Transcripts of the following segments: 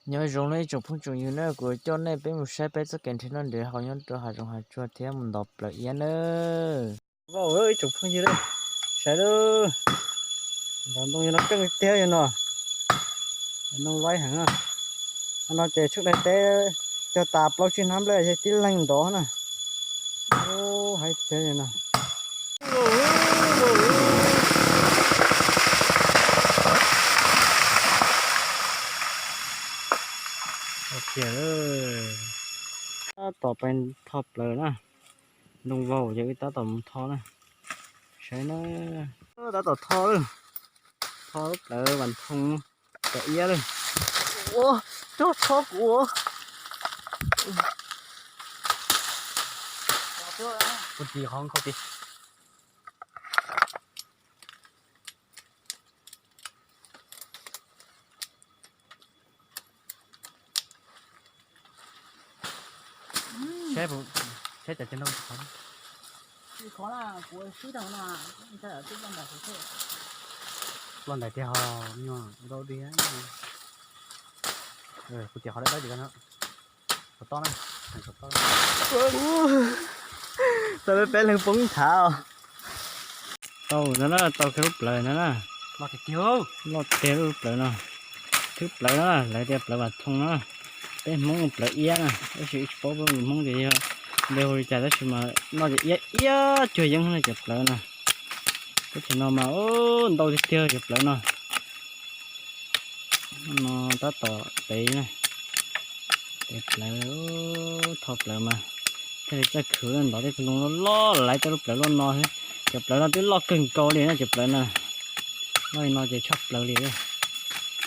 Nyob zoo nawb ib tsoom phooj tsoom ywg na, kuv coj nej peb mus saib peb txoj kev nrhiav noj nrhiav haus nyob rau hav zoov hav tsuag thiab mus ntov plawv iab nawb. Vauv ib tsoom phooj ywg, saib lawm, ntov ntoo yog no keej tiag yog no, ntoo laib heev. No ces tshoob daim teb cog tas plaub tsib hnab nplej yog tib leeg ntov na. Haib tiag no. Tab tom pais tho plawv na, ntoo vau ces wb tab tom mus tho na. Saib na, tab tom tho lawm, tho lub plawv vas thoo, plawv iab lawm. Ua, cog txhob kuv ua. Kuv tis qhov nkauj tis. Saib, saib cov cov ntoo qhov. Ploj ntais tiag ho, nyuag dau diag. Kuv tias qhov dawb dawb ces no. Xov tob na, xov tob. Tau peb leeg poob nthav. Tau no na, tau kiag lub plawv no na. Loj tiag lub plawv no. Thwb plawv no, lawv tias plawv vas thoo no. Peb Hmoob plawv iab na, tab sis tsis paub peb Hmoob ces yog npe hu li cas tab sis mas noj ces iab iab cuag yeeb no cov plawv no. Teb chaws no mas ntau tiag tiag cov plawv no. No tab tom tev na, tev plawv, tho plawv mas thiaj li txawj khwv, ntov tej ntoo loj loj laiv tej lub plawv loj no xwb. Cov plawv no twb loj kawg nkaus li na cov plawv no. Loj li no ces tshaj plaws li.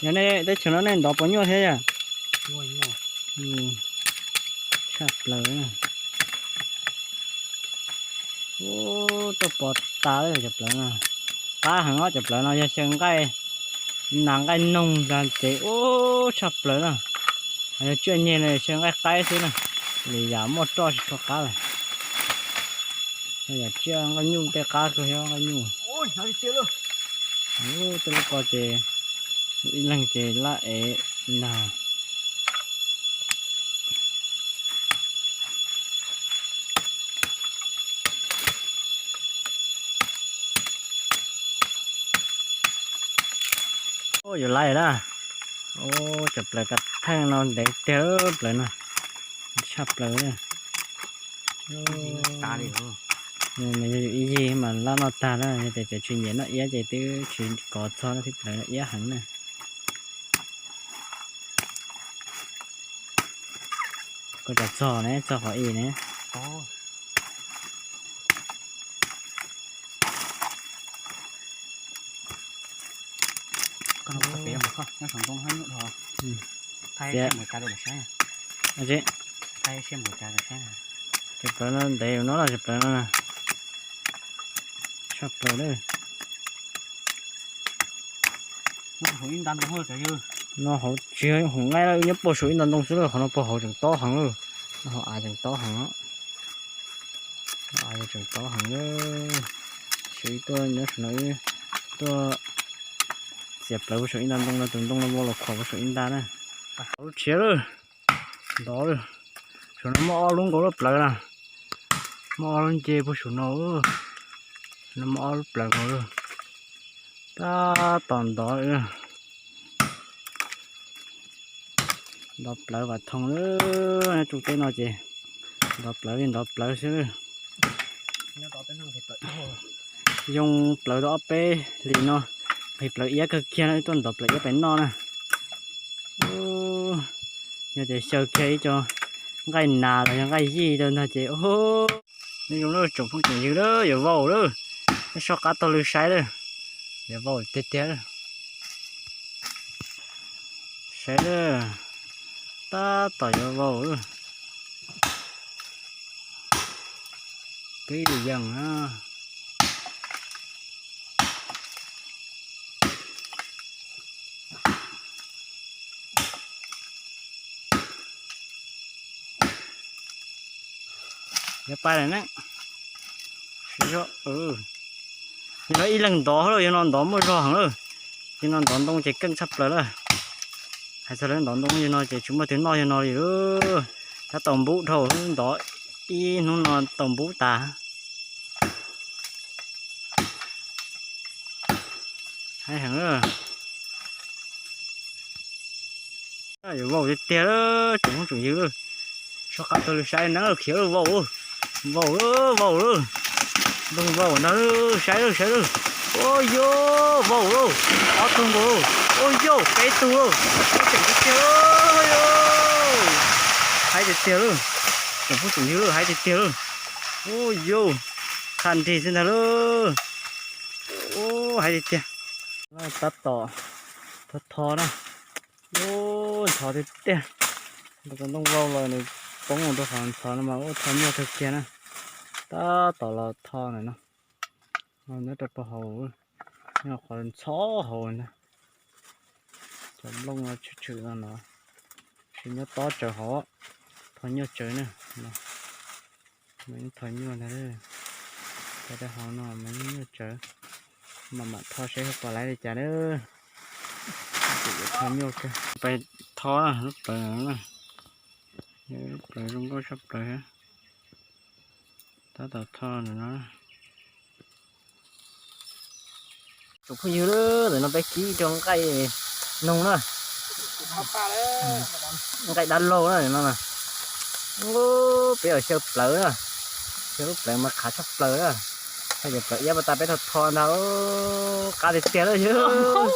Yog nej teb chaws no nej ntov puas nyuaj thiab yom? Tshaj plaws. Ub, tuaj pov tas cov plawv no. Qab heev os, cov plawv no yog xyaw nqaij nas nqaij noog ntag ces ub tshaj plaws na. Yog tsiaj nyeg no xyaw nqaij qaib xwb na, li yam muaj roj tsis tshua qab lawm. Yam tsiaj nqaij nyuj tej qab kawg thiab nqaij nyuj. Tej lub ko ces ib leeg ces lab ev nag. Ub, yuav laib na. Ub, cov plawv kav theej no ntev tiag, plawv no tshaj plaws. Mas yog yus ib yig mas lab noj tag na, yog tias cov tsis nyiam noj iab ces twb tsis kov txog na, thib plawv no iab heev na. Koj cov txog ne, txog qhov i ne. Cov plawv no ntev no, cov plawv no tshaj plaws lawm. No hauv tsis hoom nqaij lawm, nyob puag saum ib nta ntoo xwb lawm, qhov no puag hauv tseem tob heev lawm. No hauv av tseem tob heev. Av tseem tob heev lawm. Sawv ib tuaj nyob saum no, tuaj txiav plawv puag saum ib nta ntoo no, tus ntoo no vau los khuam puag saum ib nta na. Lub tshiab lawm, ntov lawm. Saum no muaj ob lub nkaus lub plawv na. Muaj ob lub nce puag saum no. No muaj ob lub plawv nkaus lawm. Tab tom ntov lawm. Ntov plawv vam thoom lawm, nyob tsoom teb no ces ntov plawv li ntov plawv xwb. Yoo plawv tau ob peb hlis no, nqhis plawv iab kawg kiag no, tuaj ntov plawv iab pem noj na. Yog tias xyaw kiag ib co nqaij nas los yog nqaij yij rau ntag ces, nej zoo lawm tsoom phooj tsoom ywg lawm, yuav vau lawm, nej soj qab taug lw saib lawm, yuav vau tiag tiag lawm. Saib lawm, tab tom yuav vau lawm. Twb yeej yeej na. Yuav pais lawm ne. Yog no ib leeg ntov lawm, yog no ntov muaj zog heev lawm. Yog no ntov ntoo ces keej tshaj plaws lawm. Hais txog lawv ntov ntoo yog no ces tsis muaj twg noj yog no li lawm. Tab tom npub dhau, ntov ib hnub no tau npub tas. Haib heev. Yuav vau tiag tiag lawm tsoom phooj tsoom ywg lawm. Soj qab taug lw saib neeb lawm khiav lawm vau. Vau lawm, vau lawm. Ntoo vau ntag lawm, saib lawm, saib lawm. Ua yau, vau lawm. Ob tug nkaus lawm. Ua yau, peb tug lawm. Tseem tiag tiag lawm. Haib tiag tiag lawm. Tsoom phooj tsoom ywg lawm, haib tiag tiag lawm. Ua yau, qhov nrig xwb ntag lawm. Ua haib tiag tiag. Tab tom tho tho na. Ua ntxhov tiag tiag. Ntoo vau los nws poob rau qhov ntxhov no mas ua tho nyuaj kawg kiag na. Tab tom los tho ntawm no. Nyob rau hauv, nyob qhov ntxhov hauv ntag. Cov nplooj no tshwm tshwm no no, tsis nyob tob tsawv hauv, tho nyuaj tsawv na. Mas yeej tho nyuaj ntag. Cov rau hauv no mas yeej nyuaj tsawv. Mam mam tho seb puas laib li cas na. Tho nyuaj kawg. Pais tho na, lub plawv no na. Lub plawv zoo nkauj tshaj plaws. Tab tom tho ntawm no. Tsoom phooj ywg, ntawm no peb kib rau nqaij noog na. Nqaij dab laug na no. Peb yuav xyaw plawv na. Xyaw lub plawv mas qhav tshaj plaws na. Xyaw plawv iab pas tas peb tho tho ntag. Qab tiag tiag lawm yawg.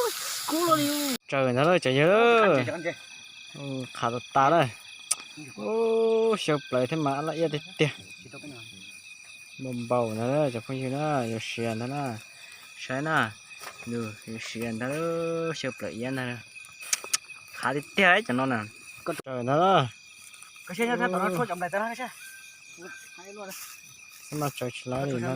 Tsaws ntag lawm cov yawg. Qhav tas tas lawm. Xyaw plawv thiab mas laj iab tiag tiag. Npau npau ntag cov phooj ywg na, yuav siav ntag na. Saib na, nws yuav siav ntag, xyaw plawv iab ntag. Qhav tiag tiag cov no na. Tsaws ntag na. No tsaws tsis laib li no.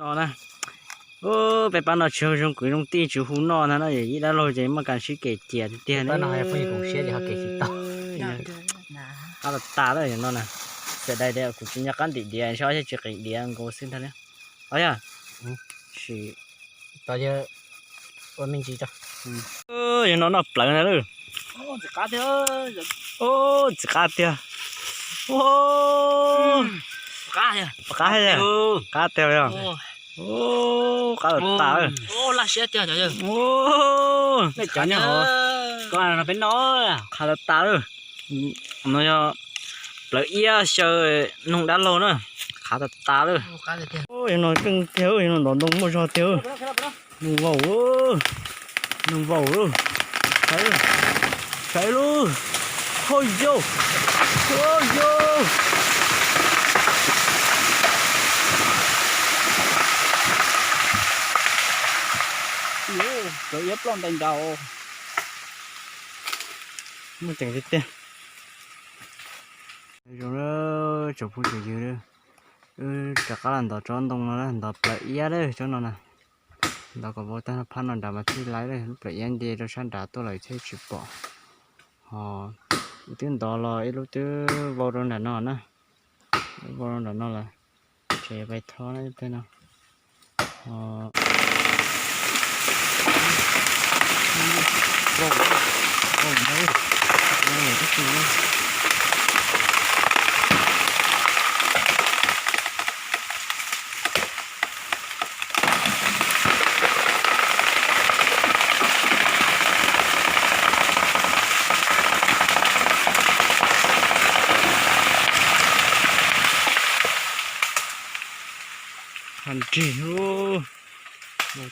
No na. Peb pab no tsis zoo kwv zoo tij tsis hu noj ntag na, yog ib dab laug ces muaj kas sib kev ciam tiag tiag ne. Qab tas tas lawm no na. Xav dai tias kuv tsis nco qab ntim diav, saib tsis qis diav nkaus xwb ntag li. Os yog, sim ua me ntsis tso. Yog no noj plawv ntag lauj. Txiv qab tiag. Qab tiag. Qab tiag li os. Qab tas tas lawm. Cov nyob hauv, qab tas tas lawm. No yog plawv iab xyaw noog dab laug na. Qab tas tas lawm. Yog no keej tiag, yog no ntov ntoo muaj zog tiag. Noog vau, noog vau lawm. Saib lub, hau yau, hau yau. Plawv iab ploj ntais nraud. Muaj ceem tiag tiag. Zoo, tsoom phooj tsoom ywg, wb rov qab los ntov tsob ntoo no, ntov plawv iab lawm tsob no na. Ntov kom vau tag phab no nrad mas thiaj laib lawm, lub plawv iab nce rau sab nrad tuaj lawm thiaj tsis pom. Ho wb twb ntov los ib lub twb vau rau nram no na. Vau rau nram no lawm, ces yuav pais tho na ib pliag no. Qab nrig,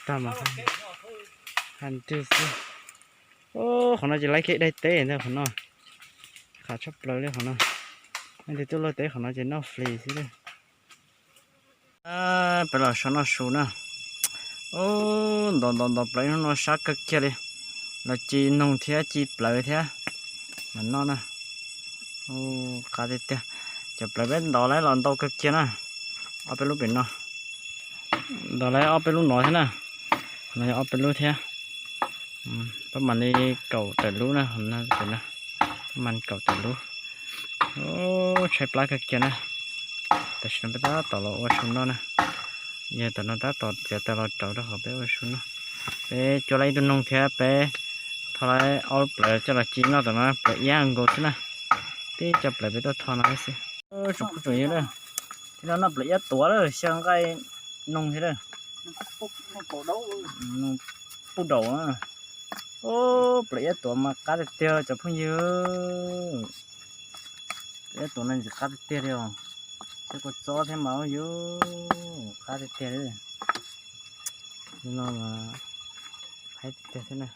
tag mas qab nrig xwb. Qhov no ces laib kiag daim teb ntag qhov no. Qab tshaj plaws li qhov no. Leej twg tuaj luaj teb qhov no ces noj flis xwb li. Peb los so noj su na. Ntov ntov ntov plawv ib hnub no sab kawg kiag li. Los ci noog thiab ci plawv thiab mas noj na. Qab tiag tiag. Cov plawv peb ntov laib los ntau kawg kiag na. Ob peb lub pem no. Ntov laib ob peb lub no thiab na. Qhov no yog ob peb lub thiab. Pab mam li kaum tawm lub na, pab mam kaum tawm lub. Ub, tshaib plab kawg kiag na. Tam sim no peb tab tom los ua su noj na. Yog tam no tab tom txiav taws los rauv rau hauv peb ua su noj. Peb cua lawm ib tug noog thiab peb tho lawm ob lub plawv coj los ci noj tom no, plawv iab nkaus xwb na. Tib co plawv peb tuaj tho no xwb. Tsoom phooj tsoom ywg, thiab no noj plawv iab tuav lawm xyaw nqaij noog thiab lawm. Pub daus. Ub, plawv iab tuav mas qab tiag tiag cov phooj ywg. Plawv iab tuav no ntxim qab tiag tiag li os. Thiab kua txob thiab mas ub, qab tiag tiag li. No mas qab tiag tiag thiab na.